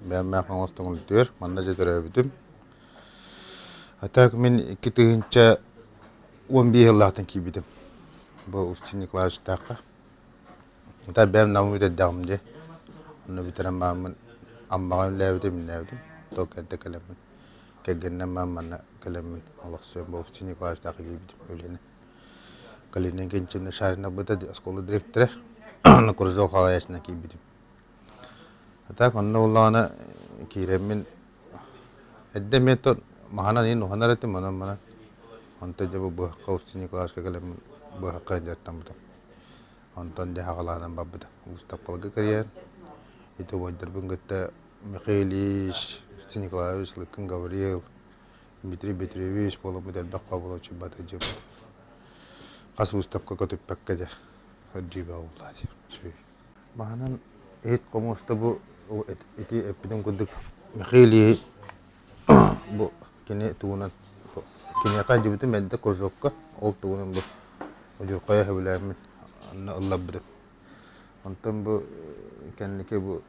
Бэйэм Хаҥалас Тоҥолутугар манна дьэ төрөөбүтүм. А так мин 2015 сыллаахтан киирбитим. Бу Устин Николаевичтаахха. Та бэйэм Намы бүтэрдэҕим дии. Онно бүтэрэн бааммын Аммаҕа үлэлээбитим, үлэлээбитим. То кэнтэ кэлэммин кэргэнинэн баам манна кэлэммин олохсуйан бу Устин Николаевичтаахха киирбитим үлэни. Калина Иннокентьевна Шарина быта оскуола дириэктэрэ, онно кружок халайааччынан киирбитим. А так онно буоллаҕына киирэммин эрдэ эмиэ маһынан иһин уһанар этим, онон манан онтон дьэ бу быһахха Устин Николаевичка кэлэммин быһахха дьарыктаммытым. Онтон дьэ хаҕалаанан барбыта. Выставкаларга кэрийэн ити убайдарбын кытта Михаил Ильич, Устин Николаевич, Лыкын Гаврил, Дмитрий Петрович буоламмыт элбэх буолан бата дьиэбит. Хас выставка көтүппэккэ дьэ дьиибэ буолла дии. Маһынан иһит хомуоста бу ити эппитим курдук Михаил Ильич бу кини тугунан киниэхэ дьибитим эрдэ кружокка ол тугунан бу удьурхайа сөбүлээммин онно ылларбытым. Онтон бу кэнники бу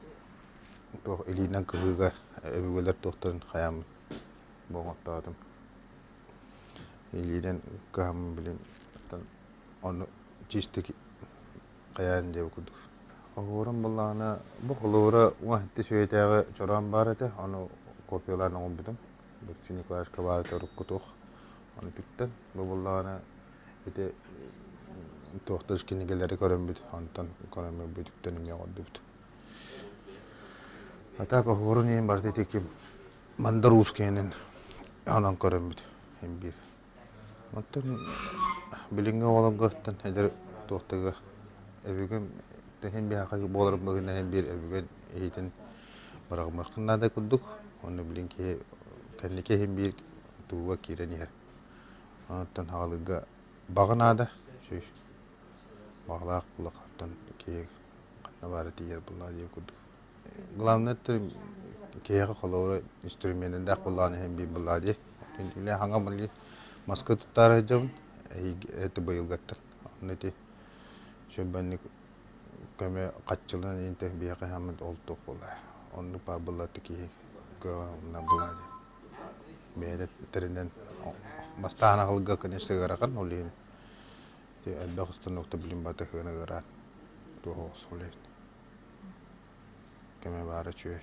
туох илиинэн кыһыыга өбүгэлэр туохтарын хайааммын бу оҥортоотум. Илиинэн кыһаммын билин ону чистик хайаан диэбит курдук. Оһуорум буоллаҕына бу холобура 17 сүөтээҕи чороон баар этэ, ону копиялаан оҥорбутум. Бу Николаевка баар этэ урукку туох. Ону түктэн бу буоллаҕына ити туохтар кинигэлэри көрөммүт, онтон көрөммүт бүтүктэн эмиэ оҥордубут. А так оһуорун иһин барыта ити ким Мандар Уус киэнин онон көрөммүт син биир. Оттон билиҥҥи оҕолорготтон эдэр туохтага өбүгэм иһин биһиэхэ буоларын быһыынан иһин биир өбүгэн иһитин быраҕымыаххын наада курдук. Онно билин киһи кэнники иһин биир тугуга киирэн иһэр. Оттон хаҕалыырга баҕа наада. Үчүгэй. Баҕалаах буоллаххыттан киһи ханна баара тиийэр буоллаҕа диэх курдук. Главное киһиэхэ холобура инструменнардаах буоллаҕына иһин биир буоллаҕа дии. Үлэ хаҥа били маска туттаара сылдьабын эти быйылгаттан. Онно ити сүрбэнник көмө хаччылынан иинтэ биһиэхэ иһэммит ол туох буоллаҕа. Оннук баар буолла киһи кыаҕын буоллаҕа дии. Бэйэтэ тэринэн бастаан аҕалга конечно ыарахан ол иһин ити элбэх установка билин барыта кыана ыараан туох оҕус ол иһин. Көмө баара үчүгэй.